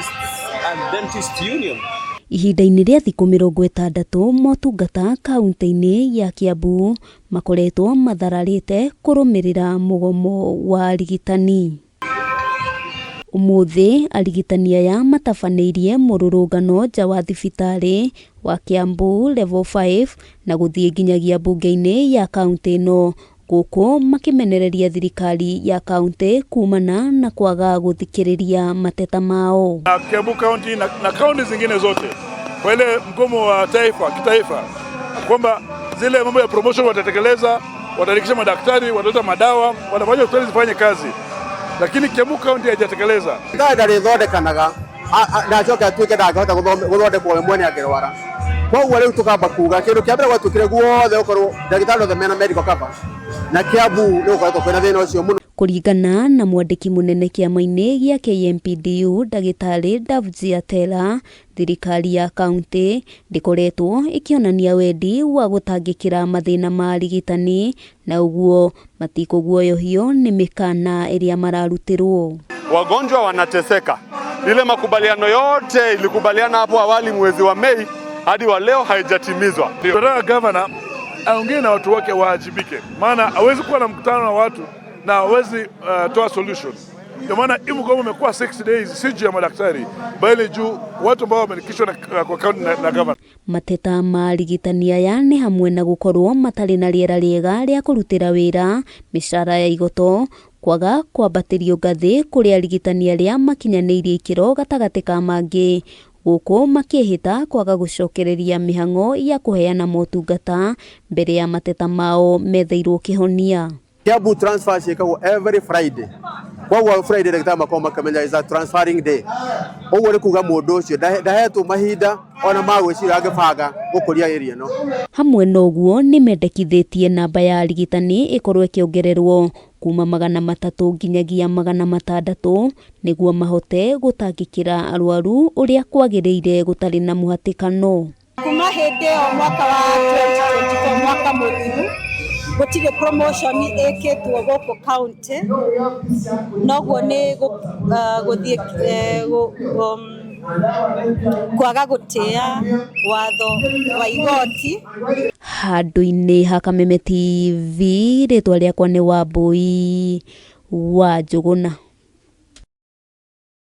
Pharmacists and Dentists Union. Ihinda-inĩ rĩa thikũ 60 motungata kaunti-inĩ ya Kiambu makoretwo mathararĩte kũrũmĩrĩra mũgomo wa arigitani. Ũmũthĩ arigitani aya matabanĩirie mũrũrũngano nja wa thibitarĩ wa Kiambu Level 5 na gũthiĩ nginyagia mbunge-inĩ ya kaunti ĩno gũkũ makĩmenereria thirikari ya kaunti kumana na kwaga gũthikĩrĩria mateta mao. Na Kiambu County na kaunti zingine zote kwa ile mgomo wa taifa kitaifa, kwamba zile mambo ya promotion watatekeleza, wataandikisha madaktari, wataleta madawa, wanafanya hospitali zifanye kazi, lakini Kiambu County haijatekeleza. Ndagĩtarĩ ndarĩthondekanaga na acoke atuĩke ndangĩhota gũthondekwo we mwene angĩrwara. Koguo rĩu tũkamba kuga kĩndũ kĩa mbere gwatuĩkire guothe gũkorwo ndagĩtarĩ othe mena medical cover, na Kiambu nĩ gũkoretwo kwĩna thĩna ũcio mũno. Kũringana na mwandĩki mũnene kĩama-inĩ gĩa KMPDU ndagĩtarĩ Davji Atela, thirikari ya kaunti ndĩkoretwo ĩkĩonania wendi wa gũtangĩkĩra mathĩna ma arigitani na ũguo matikũguoyohio nĩ mĩkana ĩrĩa mararutĩrwo. Wagonjwa wanateseka. Ile makubaliano yote ilikubaliana hapo awali mwezi wa Mei hadi wa leo haijatimizwa. Tunataka gavana aongee na watu wake waajibike, maana hawezi kuwa na mkutano na watu na hawezi toa solution. Ndio maana hii mgomo imekuwa 6 days, si juu ya madaktari, bali juu watu ambao wameandikishwa kwa county na governor. Mateta ma arigitani aya nĩ hamwe na gũkorwo matarĩ na rĩera rĩega rĩa kũrutĩra wĩra, mĩcara ya igoto, kwaga kwambatĩrio ngathĩ kũrĩ arigitani arĩa makinyanĩirie ikĩro gatagatĩ ka mangĩ, gũkũ makĩhĩta kwaga gũcokereria mĩhang'o ya kũheana motungata mbere ya mateta mao metheirwo kĩhonia. Kiambu transfer ciĩkagwo every Friday. Koguo Friday ndagĩtarĩ makoragwo makĩmenya is a transferring day. Ũguo nĩ kuga mũndũ ũcio ndahetwo mahinda ona ma gwĩciria angĩbanga gũkũria area ĩno. Hamwe na ũguo nĩ mendekithĩtie namba ya arigitani ĩkorwo ĩkĩongererwo kuma 300 nginyagia 600 nĩguo mahote gũtangĩkĩra arwaru ũrĩa kwagĩrĩire gũtarĩ na mũhatĩkano. Kuma hĩndĩ ĩyo mwaka wa 2024, mwaka mũthiru, gũtirĩ promotion ĩkĩtwo gũkũ county, noguo nĩ gũthiĩ kwaga gũtĩa watho wa igoti. Handũ-inĩ ha Kameme TV, rĩtwa rĩakwa nĩ Wambui wa Njũgũna.